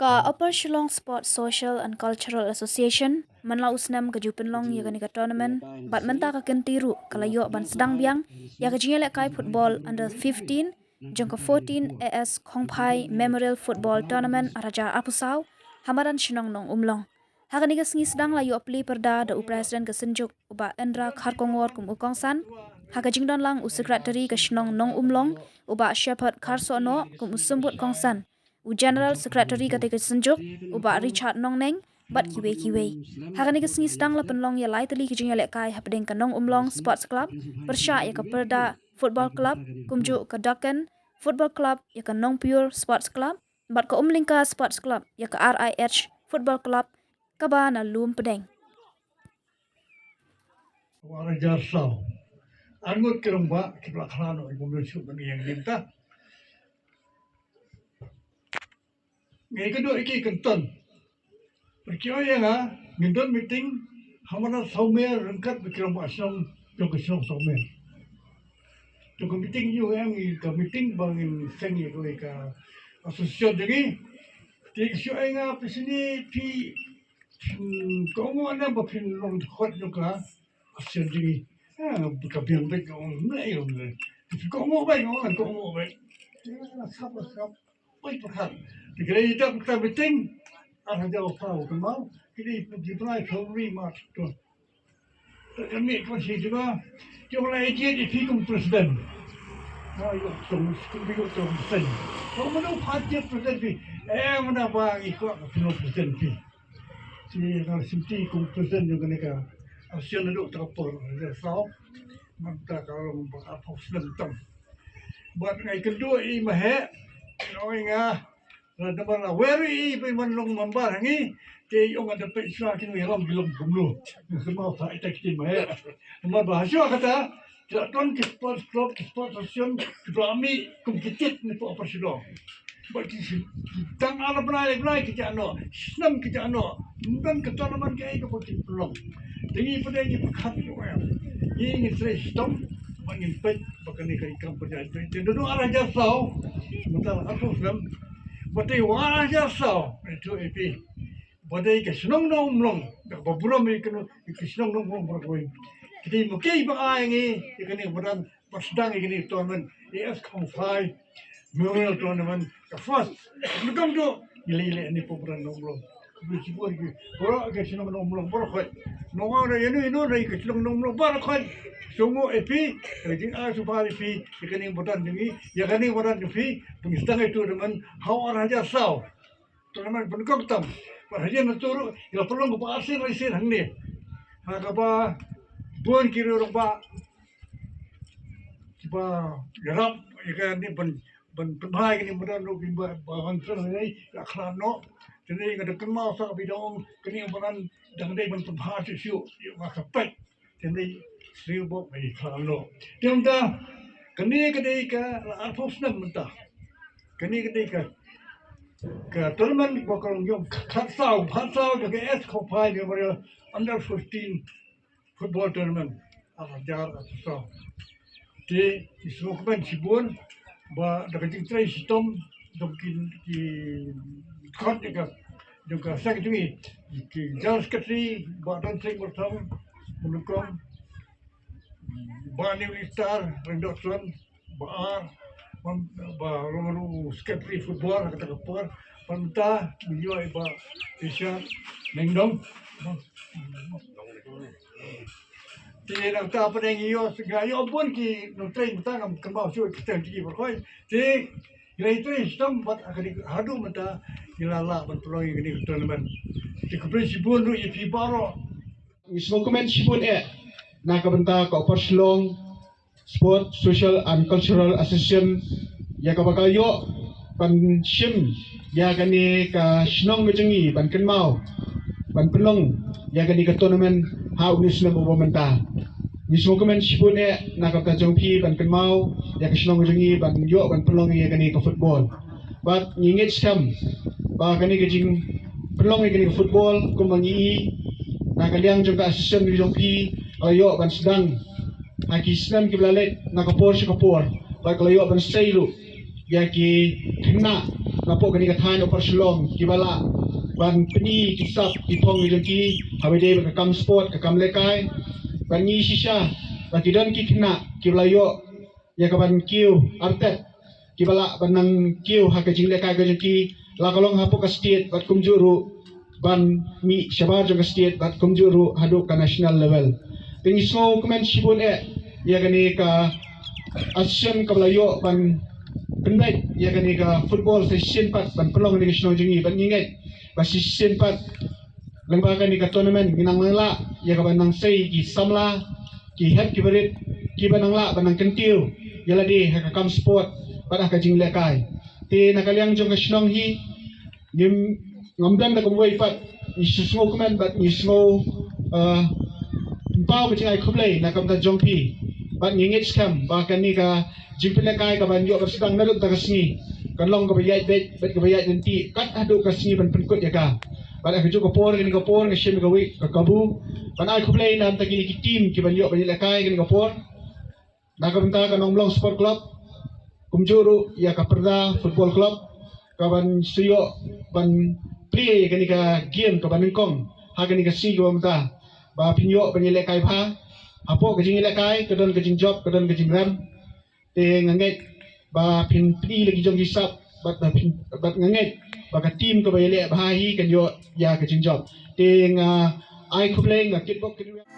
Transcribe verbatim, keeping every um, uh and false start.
Ka Upper Shillong Sports Social and Cultural Association man la u snem ka ju pynlong ïa kane ka tournament, bad mynta ka kynti ruh ka la ïoh ban sdang biang ïa ka jingïalehkai football under fifteen jong ka fourteen A S Khongphai Memorial Football Tournament ar hajar arphew saw ha madan shnong Nongumlong. Ha kane ka sngi sdang la ïoh plie pyrda da u President ka Synjuk u Bah Indra Kharkongor kum u kongsan, ha ka jingdon lang u Secretary ka shnong Nongumlong u Bah Shepherd Kharsohnoh kum u symbud kongsan, u General Secretary katei ka Synjuk u Bah Richard Nongneng, bad kiwei kiwei. Ha kane ka sngi sdang la pynlong ïa lai tylli ki jingïalehkai hapdeng ka Nongumlong Sports Club, pyrshah ïa ka Pyrda Football Club, kumjuh ka Doken Football Club, ïa ka Nongpyur Sports Club, bad ka Umlyngka Sports Club, ïa ka R I H Football Club, kaba na Lum Pdeng. Ar hajar saw. Ar ngut ki rangbah kiba la khlan noh, ïa kumno shu ban ïeng ïa kata. Ngi kynduh ïa ki kynton. Pyrkhat ïa nga, ngin don meeting ha madan Sawmer ryngkat bad ki rangbah shnong jong ka shnong Sawmer. Jong ka meeting ïa nga, ka meeting ba ngin seng ïa ka association jong ngi. Te ki shu ong ïa nga, phi sini phi, phin kohnguh ne ba phin long dkhot jong ka association jong ngi. Ah, ka biang beit, ka ong ne, ong ne. Phin kohnguh beit, ong kohnguh beit. Ïa, sap, sap. Oi, pyrkhat. Te ki dei ïa ka meeting ar hajar saw, kynmaw, ki dei ki bnai February, March to. Te ka mih ka shi jiba, ki ong la ïa jied ïa phi kum president. Ha, ïoh tong, kum ïoh tong president. Ka ong mano pat jied president phi. Eh, mano ba ngi kwah ka phi long president phi. Shi ka shim ti kum president jong kane ka association naduh ta ka por ar hajar saw. Mynta ka long ba arphew snem tam. Bad nga ïakynduh ïa i Maheh, nga ong ïa nga, lada ma la wer ïa i ba i man long member ha ngi, te i ong, nga da peit shuwa ki nongïalam ki long kumno. Nga kynmaw sa ïa kita ki Maheh. Namar ba ha shuwa kata, ki la don ki sports club, ki sports association, kiba la mih kum ki tit na pdeng Upper Shillong. Bad ki shi, ki tang ar bnai lai bnai ki jah noh, snem ki jah noh. Ym don ka tournament kaei kaba ki pynlong. Te ngi pat ngi pyrkhat ïa u em. Ngi ngin trei shitom, bad ngin peit ba kane ka kam pynjah. Te naduh ar hajar saw, mynta arphew snem. Bad te ar hajar saw, ïathuh ïa phi. Ba dei ka shnong Nongumlong, da kaba burom ïa kano, ïa ka shnong Nongumlong baroh kawei. Ki dei ma ki ba ai ngi ïa kane ka madan ban sdang ïa kane ka tournament, A S Khongphai Memorial Tournament, ka first. Nyngkong to ngi leh leh ne pynpaw Nongumlong. Ka bri shibun ki baroh ka shnong Nongumlong baroh kawei. Nongwei da ïano ïano da ka shnong Nongumlong baroh kawei. Sngewnguh ïa phi, ka jingai sngewbha ïa phi, ïa kane ka madan jong ngi, ïa kane ka madan jong phi, phi sdang ïa ka tournament ha u ar hajar saw. Tournament pynkhong tam. Bad hadien nangta ruh, ïa la pynlong kaba arsien arsien hangne. Ha kaba bun ki rangbah kiba ïarap ïa kane ban, ban pynbha ïa kane madan ruh, kiba, ba ban sdang ne, la khlad noh. Te ne nga da kynmaw sa ba i da ong kane madan dang dei ban pynbha shuh shuh, ïa nga sa peit. Te ne shu bok ba i khlad noh. Te mynta kane ka dei ka la arphew snem mynta. Kane ka dei ka, ka tournament ba ka long jong ka khatsaw, khatsaw jong ka A S Khongphai Memorial Under fifteen Football Tournament ar hajar arphew saw. Te ngi sngewkmen shibun ba da ka jingtrei shitom jong ki, ki dkhot jong ka, jong ka seng jong ngi, ki General Secretary Bah Don Seng Myrthong, nyngkong, Bah New Star Ryndotson, Bah Ar, Bah, Bah Roro, Secretary Football ha kata ka por. Mynta ngi ïoh i Bah Richard Nongdong. Te nangta pat ngi ïoh, nga ïoh bun ki nongtrei, mynta ngam kynmaw shuh ki kyrteng jong ki baroh. Te ngi la ïatrei shitom bad ha kane haduh mynta ngi la lah ban pynlong ïa kane ka tournament. Te khublei shibun ruh ïa phi baroh. Ngi sngewkmen shibun eh na ka bynta ka Upper Shillong Sport, Social and Cultural Association, ïa kaba ka ïoh ban shim ïa kane ka shnong ka jong ngi ban kynmaw ban pynlong ïa kane ka tournament ha une u snem uba mynta. Ngi sngewkmen shibun eh na ka bynta jong phi ban kynmaw ïa ka shnong ka jong ngi ban ïoh ban pynlong ïa kane ka football. Bad ngi ngeit skhem ba kane ka jingpynlong ïa kane ka football kumba ngi i na ka liang jong ka association ka jong phi ka la ïoh ban sdang ha ki snem kiba la leit na ka por sha ka por, bad ka la ïoh ban sei ruh ïa ki khynnah napoh kane ka thaiñ Upper Shillong kiba lah ban pyni ki sap ki phong ki jong ki haba ïadei bad ka kam sport, ka kam lehkai. Bad ngi shisha ba ki don ki khynnah kiba la ïoh ïa ka ban kiew artet, kiba lah ban nang kiew ha ka jinglehkai ka jong ki, la ka long hapoh ka state bad kumjuh ruh ban mih shabar jong ka state bad kumjuh ruh haduh ka national level. Te ngi sngewkmen shibun eh ïa kane ka association kaba la ïoh ban pynbeit ïa kane ka football sa shisien pat ban pynlong ha kane ka shnong jong ngi. Bad ngi ngeit ba sa shisien pat lyngba kane ka tournament ngi nang nang lah ïa kaba nang sei ki samla, ki hep ki barit, kiba nang lah ban nang kyntiew ïa lade ha ka kam sport bad ha ka jinglehkai. Te na ka liang jong ka shnong hi, ngim, ngam don da kumwei pat, ngi sngewkmen bad ngi sngew, eh, pynpaw ka jingai khublei na ka bynta jong phi. Bad ngi ngeit skhem ba kane ka jingpynlehkai kaban ïoh ban sdang naduh mynta ka sngi kan long kaba ïaid beit bad kaba ïaid lynti kat haduh ka sngi ban pynkut ïa ka. Bad ha kajuh ka por, kane ka por nga shim ïa kawei ka kabu ban ai khublei na ka bynta kine ki team kiban ïoh ban ïalehkai kane ka por, na ka bynta ka Nonglong Sport Club, kumjuh ruh ïa ka Pyrda Football Club kaban sa ïoh ban plie ïa kane ka game kaba nyngkong ha kane ka sngi kaba mynta, ba phin ïoh ban ïalehkai bha. Hapoh ka jingïalehkai ka don ka jingjop, ka don ka jingrem. Te nga ngeit ba phin pyni la ki jong ki sap bad ba phin, bad nga ngeit ba ka team kaba ïaleh bha hi kan ïoh ïa ka jingjop. Te nga ai khublei, nga kitbok kynriah.